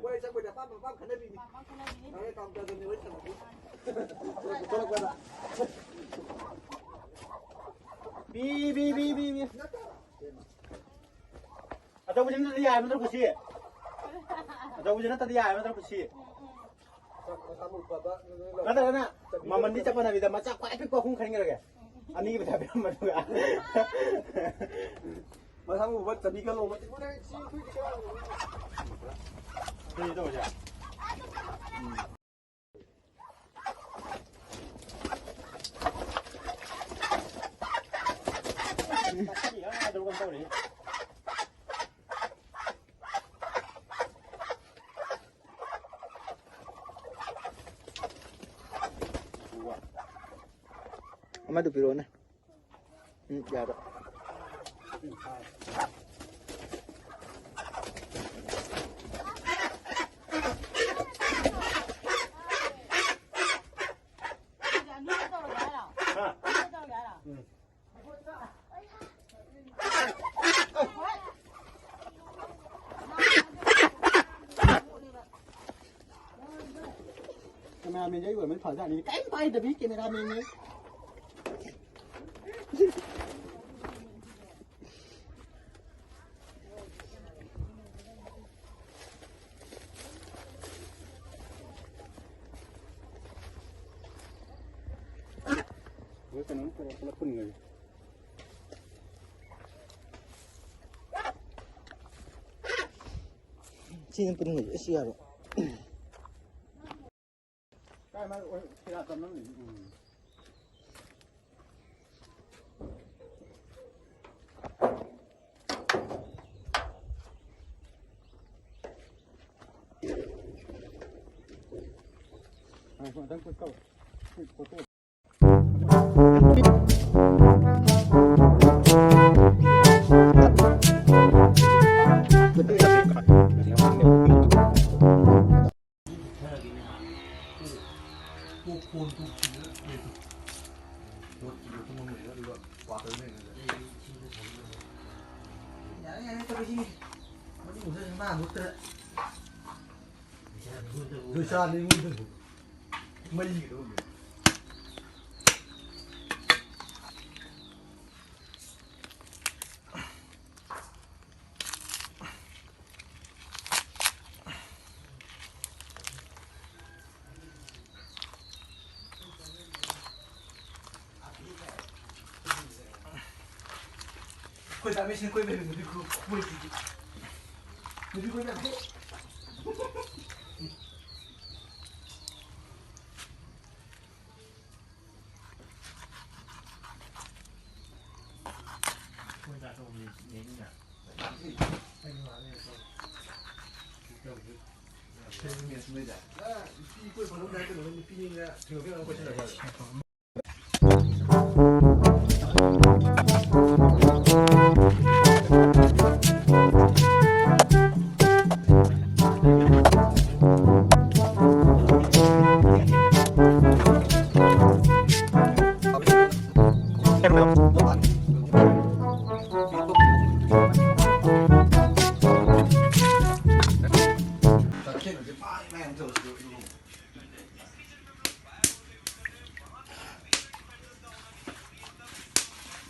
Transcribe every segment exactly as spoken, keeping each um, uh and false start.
ꯋꯥꯔꯤ ꯆꯠꯄꯩꯗ ꯑꯄꯥꯝꯕ ꯑꯄꯥꯝꯕ ꯈꯟꯅꯕꯤꯅꯤ꯫ ꯄꯥꯝꯕ ꯈꯟꯅꯕꯤꯅꯤ꯫ ꯍꯣꯔꯦꯟ ꯀꯥꯎꯟꯇꯔꯗꯅꯤ ꯋꯥꯔꯤ ꯁꯥꯟꯅꯗꯣꯏ꯫ ꯊꯣꯛꯂꯛꯄꯗ꯫ ꯄꯤ, ꯄꯤ, ꯄꯤ, ꯄꯤ, ꯄꯤ꯫ ꯑꯆꯧꯕꯁꯤ ꯅꯠꯇ꯭ꯔꯗꯤ ꯌꯥꯔꯣꯏ, ꯅꯠꯇ꯭ꯔ ꯀꯨꯁꯤ? ꯑꯆꯧꯕꯁꯤ ꯅꯠꯇ꯭ꯔꯗꯤ ꯌꯥꯔꯣꯏ, ꯅꯠꯇ꯭ꯔ ꯀꯨꯁꯤ? ꯅꯠꯇ꯭ꯔꯒꯅ ꯃꯃꯟꯗꯤ ꯆꯞ ꯃꯥꯟꯅꯕꯤꯗ ꯃꯆꯥ ꯈ꯭ꯋꯥꯏ ꯄꯤꯛꯄ ꯑꯍꯨꯝ ꯈꯟꯈ꯭ꯔꯒꯦ꯫ ꯑꯅꯤꯒꯤ ꯄꯩꯁꯥ ꯄꯤꯔꯝꯕꯗꯨꯒ꯫ ꯃꯁꯥ ꯃꯎ ꯐꯠꯇꯕꯤ ꯈꯜꯂꯣ꯫ ꯁꯤ ꯇꯧꯁꯦ꯫ ꯑꯃꯗꯨ ꯄꯤꯔꯛꯑꯣꯅꯦ꯫ ꯎꯝ, ꯌꯥꯔꯦ꯫ ꯍꯥ? ꯎꯝ꯫ ꯀꯦꯃꯦꯔꯥꯃꯦꯟꯁꯦ ꯑꯩ ꯑꯣꯏꯔꯝꯃꯗꯤ ꯐꯖꯥꯠꯅꯤ꯫ ꯀꯔꯤꯝ ꯄꯥꯏꯗꯕꯤ ꯀꯦꯃꯦꯔꯥꯃꯦꯟꯅꯦ꯫ ꯀꯩꯅꯣꯝ ꯄꯨꯔꯛꯄꯗ ꯄꯨꯟꯒ꯭ꯔꯒꯦ꯫ ꯁꯤꯅ ꯄꯨꯟꯒ꯭ꯔꯒꯦ꯫ ꯑꯁꯤ ꯌꯥꯔꯣꯏ꯫ ꯀꯥꯏ ꯃꯥ ꯑꯣꯏ ꯐꯤꯔꯥ ꯇꯝꯅꯕꯅꯤ꯫ ꯎꯝ꯫ ꯉꯥꯏꯈꯣ, ꯑꯝꯇꯪ ꯀꯨꯠ ꯇꯧ꯫ ꯐꯣꯇꯣ꯫ ꯃꯅꯨꯡꯗ ꯉꯥ ꯃꯨꯠꯇꯅ꯫ ꯅꯣꯏ ꯆꯥꯅꯤ ꯑꯩꯉꯣꯟꯗꯕꯨ꯫ ꯃꯩꯒꯤꯗꯣ ꯍꯧꯖꯤꯛ꯫ ꯑꯩꯈꯣꯏ ꯆꯥꯃꯤꯁꯤꯅ ꯀꯣꯏꯕ ꯍꯦꯛ ꯅꯨꯄꯤ ꯀꯣꯏ-, ꯀꯣꯏꯗ꯭ꯔꯤꯗꯤ꯫ ꯅꯨꯄꯤ ꯀꯣꯏꯕ ꯌꯥꯝ ꯍꯩ꯫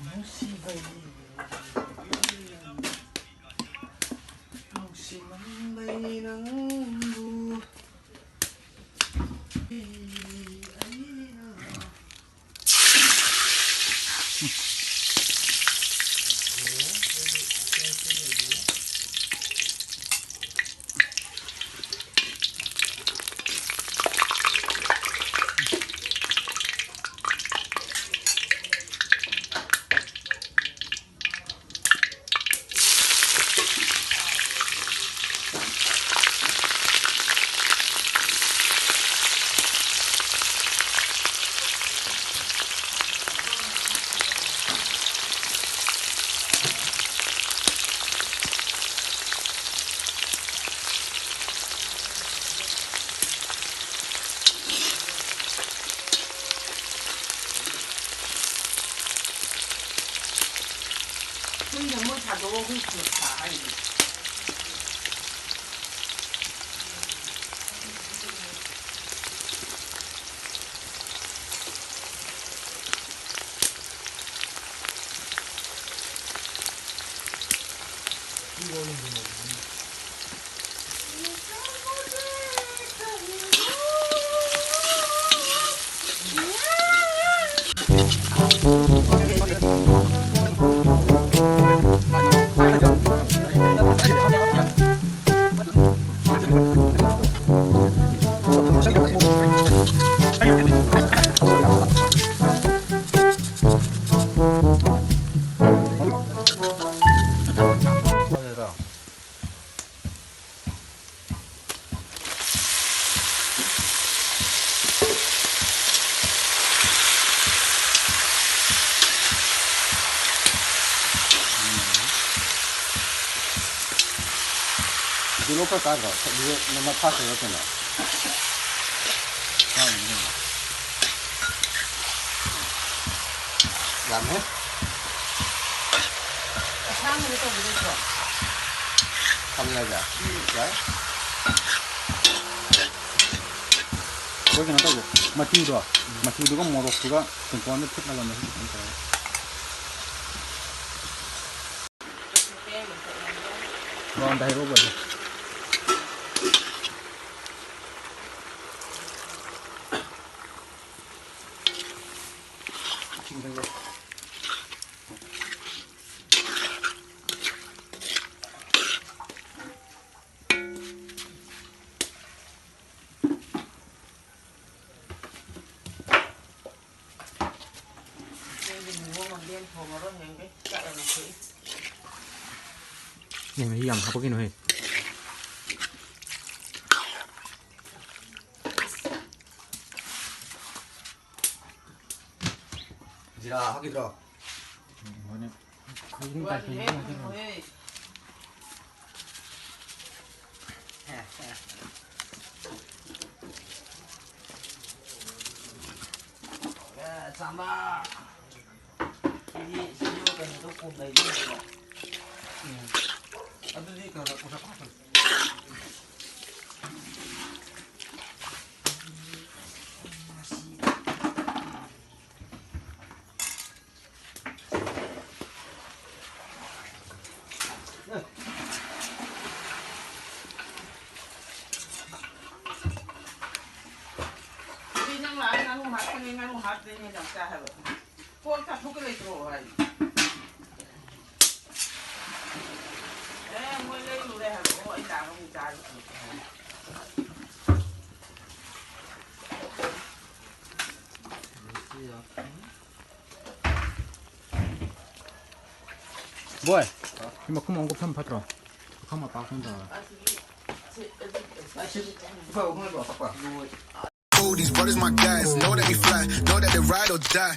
ꯅꯨꯡꯁꯤꯕꯒꯤ ꯅꯨꯡꯁꯤꯃꯟꯕꯩ ꯅꯪꯕꯨ ꯑꯩꯅ ꯀꯤꯂꯣ ꯈꯔ ꯀꯥꯗ꯭ꯔꯣ? ꯅꯃ ꯐꯥꯈ꯭ꯔꯦ ꯀꯩꯅꯣ? ꯌꯥꯝꯃꯦ꯫ ꯑꯁꯥꯡꯕꯗꯣ ꯇꯧꯕꯗꯣ ꯅꯠꯇ꯭ꯔꯣ? ꯈꯥꯃꯦꯟ ꯍꯥꯏꯁꯦ? ꯎꯝ꯫ ꯌꯥꯏ꯫ ꯑꯩꯈꯣꯏ ꯀꯩꯅꯣ ꯇꯧꯁꯦ, ꯃꯆꯨꯗꯣ, ꯎꯝ꯫ ꯃꯆꯨꯗꯨꯒ ꯃꯣꯔꯣꯛꯇꯨꯒ ꯇꯦꯡꯀꯣꯠ ꯑꯃꯗ ꯊꯤꯠꯂꯒ ꯃꯍꯤ ꯈꯤꯇꯪ ꯇꯧꯔꯒ꯫ ꯂꯣꯟꯗ ꯍꯩꯔꯨꯕꯁꯦ꯫ ꯑꯩꯗꯤ ꯃꯣꯔꯣꯛ ꯑꯃ ꯂꯦꯝ ꯊꯣꯡꯉꯔꯣꯏ, ꯍꯌꯦꯡꯗꯩ ꯆꯥꯛ ꯌꯥꯝꯅ ꯊꯣꯛꯏ꯫ ꯅꯪ ꯃꯍꯤ ꯌꯥꯝ ꯍꯥꯞꯄꯛꯀꯤꯅꯣꯍꯦ꯫ ꯖꯤꯔꯥ ꯍꯥꯞꯈꯤꯗ꯭ꯔꯣ? ꯎꯝ, ꯍꯣꯏꯅꯦ꯫ ꯈꯥꯃꯦꯟ ꯀꯥꯏ ꯋꯥꯠꯂꯤꯍꯦ, ꯊꯣꯡꯉꯤ? ꯊꯣꯡꯉꯣꯍꯦ꯫ ꯑꯦ, ꯆꯥꯝꯃ꯫ ꯁꯤꯗꯤ, ꯁꯤꯁꯨ ꯀꯩꯅꯣꯗꯣ ꯀꯣꯝ ꯂꯩꯕꯅꯤꯅꯀꯣ꯫ ꯑꯗꯨꯗꯤ ꯀꯩꯅꯣꯗ ꯄꯨꯁꯞ ꯍꯥꯞꯄꯅꯤ꯫ ꯅꯪ ꯂꯥꯛꯑ ꯉꯥꯅꯨ ꯍꯥꯠꯀꯅꯤ, ꯉꯥꯅꯨ ꯍꯥꯠꯇ꯭ꯔꯦꯅꯦ ꯌꯥꯝ ꯆꯥ ꯍꯥꯏꯕ꯫ ꯀꯣꯜ ꯆꯥꯊꯣꯛꯀꯦ ꯂꯩꯇ꯭ꯔꯣ ꯍꯥꯏ꯫ ꯑꯦ, ꯃꯣꯏ ꯂꯩꯔꯨꯔꯦ ꯍꯥꯏꯕ꯫ ꯑꯣ, ꯑꯩ ꯂꯥꯛꯑꯒ ꯑꯃꯨꯛ ꯆꯥꯔꯒꯦ꯫ ꯕꯣꯏ, ꯁꯤ ꯃꯈꯨꯝ ꯑꯃꯨꯛ ꯀꯨꯞꯁꯟ ꯐꯠꯇ꯭ꯔꯣ? ꯄꯨꯈꯝ ꯑꯄꯥꯛꯄ ꯑꯃ ꯇꯧꯔꯒ꯫ These brothers my guys, know that we fly, know that they ride or die.